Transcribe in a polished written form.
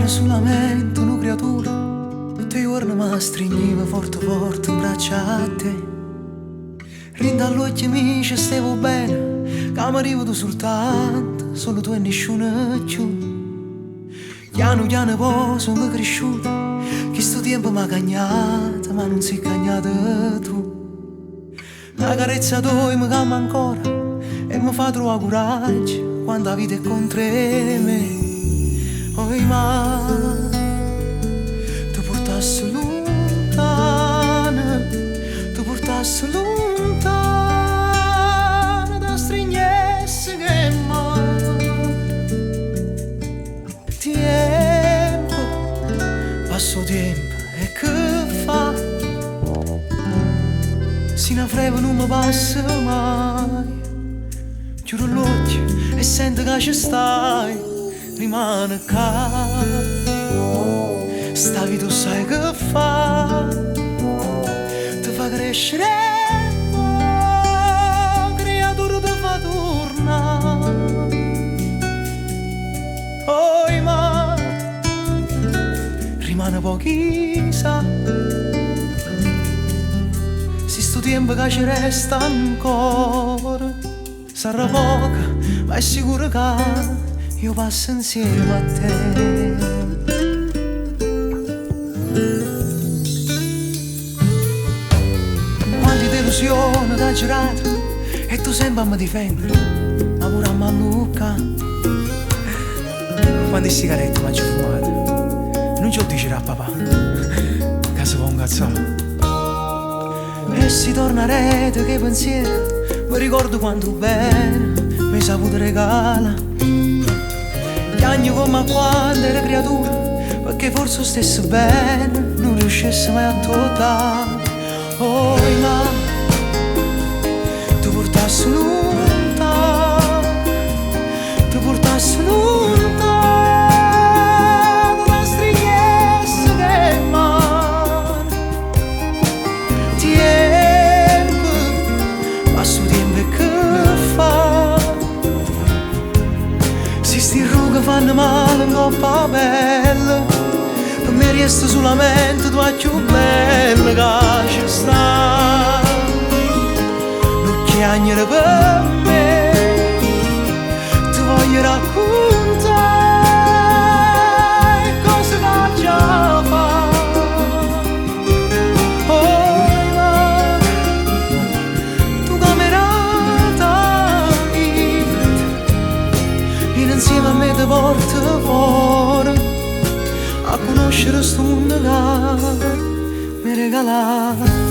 Ero sulamente nu creatur, tutt 'e juorn m'astrigniv forte forte 'mbraccio a te. Dint all'uocchie mij ce stev 'o bene, ca m'riv tu sultanto, solo tu e nisciun chiù. Chianu chianu po' song cresciuto, chistu tiempo m'ha cagnato, ma nun si cagnat tu. 'Na carezza toja mi calma ancora e mi fa truvà coraggio quando 'a vita è contro 'e me. Oi ma te purtass luntan, te purtass luntan, t'astrigness che man. Tiempo, passa 'o tiempo e che fa? Si 'na freva nun me passa mai, chiuro l'uocchie e sento che ci stai, rimane ccà. Sta vita 'o sai che fa? Te fa crescere, oh, creatura te fa tornà. Oi ma rimane poco, sa, si sto tempo che ci resta ancora sarà poco, ma è sicuro che io passo insieme a te. Quante delusioni t'ha girato e tu sempre a mi difendere, ma pure a m'alluccà. Quante sigarette m'aggio fumato, nun ce 'o dicere a papà, che si po' incazzà. E si torna aret che pensiero, mi ricordo quanto bene mi hai saputo regalà. Chiagno come a quando ero creatura, perché forse 'o stesso bene non riuscisse mai a t'o dà. Oi ma ti portasse lontano, ti portasse lontano, t'astrignesse che man. Tiempo, passa 'o tiempo e che fa? Si sti rughe fanno male 'ncoppa 'a pelle, per me resta solamente tu 'a cchiù bella che ci sta. Non chiagnere per me, ti voglio raccontare cose che già fa. Oh, ma tu che mi data vita, vieni insieme a me ti porto fuori a conoscere sto mondo che mi regalato.